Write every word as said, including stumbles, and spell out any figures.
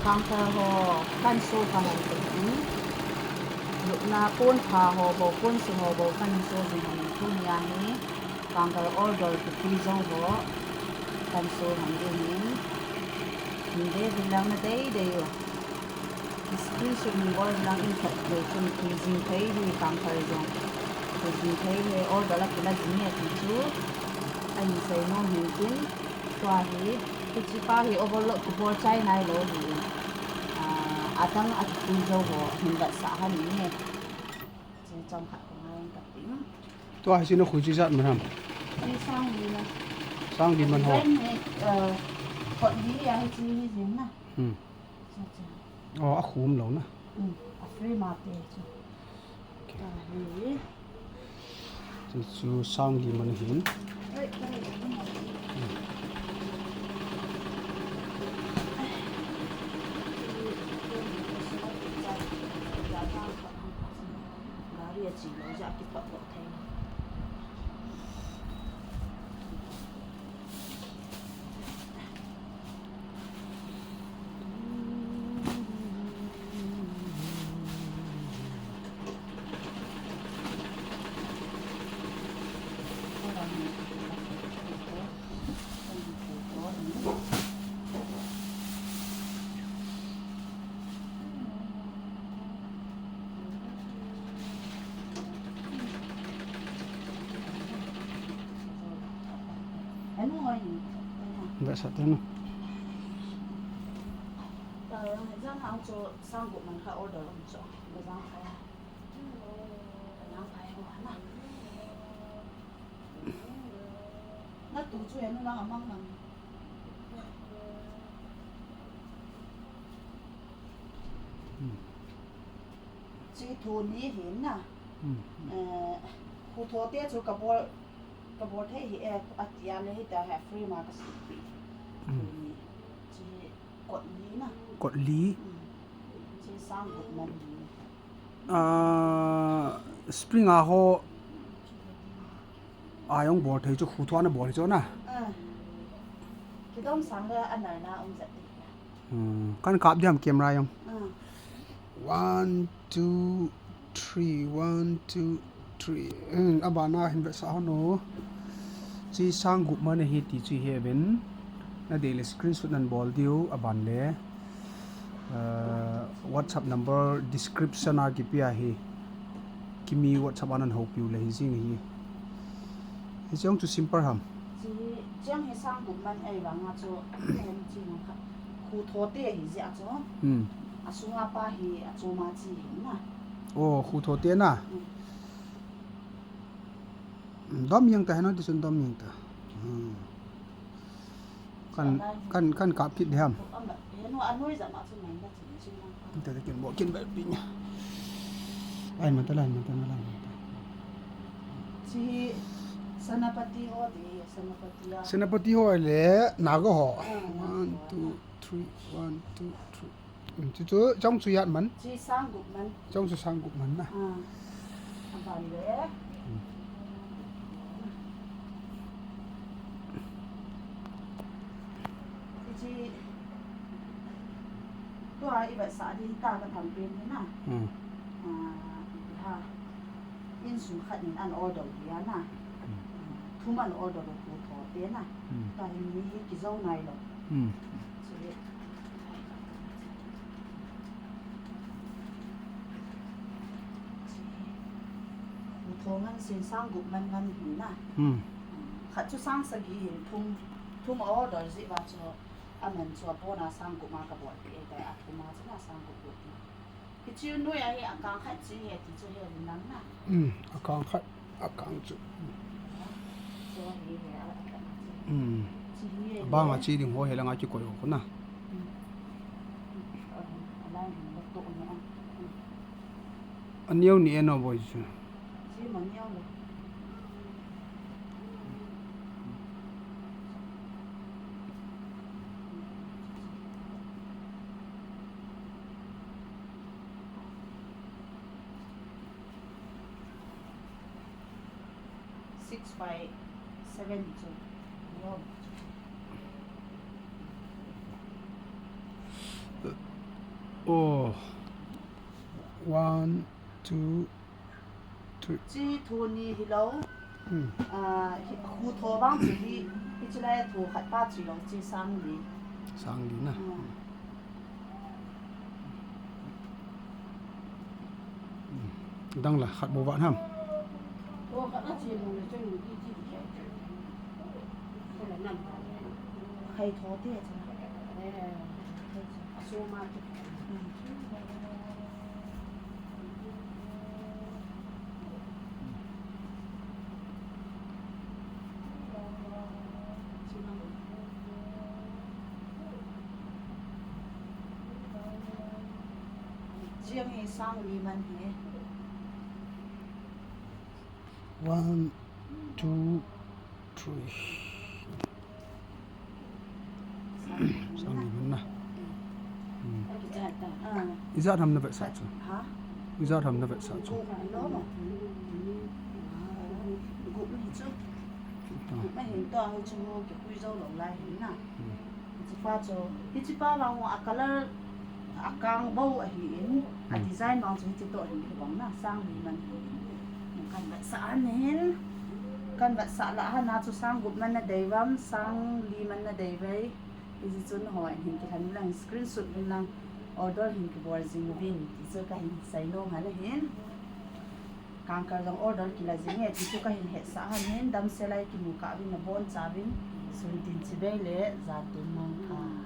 Counter ho kan so ka hon tin. Lupna pon pha ho bou, pon su ho bou kan so jing hon tin, tunia hi counter order kiti jou ho kan so hon ding in. Hin de din lang na dei dei u. Screenshot hin bol lang in khat le chun tui jing thei hi, counter jong tui jing thei hi, order la kila jing e ti chu ahin sei nom hin tin. Tua hi, hiche pa hi overload kibol chai nailou hi. Ah, adang akitui jou ho hin vetsah hon in e. Hiche chomkhat ka ngai in kating. Tua hiche na khui chu ijat man ham? Hiche sang li man. Sang li man ho. Design hi, ah, kot li a hiche hi jing na. Hmm. Hiche. Oh, akhum lou na. Hmm, a frame a te chu. Tahi. Chu chu sang li man ahin. Gari a chi lou jeh a kipat lou thei. Vetsah tei nu. Jang ang chu sang gup man kha order um chu. Jang kha. Jang kha ho na. Na tu chu e nu lang amang lang. Hmm. Chi thu ni hin na. Hmm. Eh, khu tho te chu ka bol, ka bol thei hi e, atia le hita hi frame a ka si pi. Hmm. Thu ni. Chi kot li na. Kot li. Hmm. Chi sang gup man ni. Ah, spring a ho a jong bol thei chu, khu thua na bol thei chu na. Ah. Kidom sang le anal na um jat ti. Hmm, kan kap diam camera jong. Ah. One, two, three, one, two, three. Hmm, abana hin vetsah hon o. Chi sang gup man ahi ti chu hi ven. Na dei le screenshot nan bol diu aban le. Uh, WhatsApp number description a kipe ahi. Kimi WhatsApp a nan houpiu le hi jing hi. Hiche jong chu simple ham. Chi, chiang hi sang gup man ahi vang a chu, em chi nang kha. Khu tho te hi jeh a chu. Hmm. Asunga pa hi achom a chi hi na. Oh, khu tho te na. Hmm. Dom jeng ta, heno ti chun dom jeng ta. Hmm. Kan, kan, kan kap kit diham. Heno anoi jama chu nang da chun chun nang. Te te kin bo kin bel pin. Ai man ta, lai man ta, na lai man ta. Chi Senapati ho de, Senapati a. Senapati ho le Naga ho. Ah, Naga ho. One, two, three, one, two, three. Hmm, chu chu, chong chu jat man. Chi sang gup man. Chong chu sang gup man na. Ah. Aban le. Hmm. Chi, tua i vetsah ding ta ka tham pen ni na. Hmm. Ah, ha. Insung khat in an order hi a na. Hmm. Thum an order khu tho te na. Hmm. Tahi mi hi kijou nailou. Hmm. Chule. Khu tho ngan sen sang gup man ngan hi na. Hmm. Khat chu sang sagi hin thum, thum order jeh uva chu aman chu apona sang gup ma ka bol pi e ta a thum a chu na sang gup gup. Hichu noi ahi, akang khat chi hi ti chu hi nang na. Hmm, akang khat, akang chu. Chu hi hi a, a, a, Hmm. Chi hi hi. Bang a chi ding ho hi langa kikoi ho na. Hmm. A, a lai hin na to na. Hmm. Aneo ni eno boi chu. Chi ma neo lo. Six by seven chu. Yo. Oh. One, two, three. Chi tho ni hilou. Hmm. Ah, hi, khu tho vang chu hi, hiche lai tho khat pa chu lou chi sang li. Sang li na. Hmm. Hmm. Dang la khat bou vat ham. Khai tho te cha. Chiang hi sang li man hi. One, two, three. Sang li man na. Hmm. Ah. Ijat ham na vetsah chu? Ha? Ijat ham na vetsah chu? Gup lo mo. Gup hi chu. Ah. Gup ma hin to, hi chu kikhui jou lou lai hin na. Hmm. Hiche pa chu, hiche pa vang a color akang bou ahin, a design vang chu hiche toh ahin kibang na, sang li man. Kan vetsah ahin, kan vetsah lah a na chu sang gup man na dei uvam, sang li man na dei uve. Hiche chu nahon hin kilhen lang, screenshot hin lang, order hin kibol jing uvin, ti chu kahin seinom ahin. Kangkal jong order kila jing e, ti chu kahin hetsah ahin, damsel a kimu kah uvin, nabonchauvin, sun tin chibai le, jatun mangpha.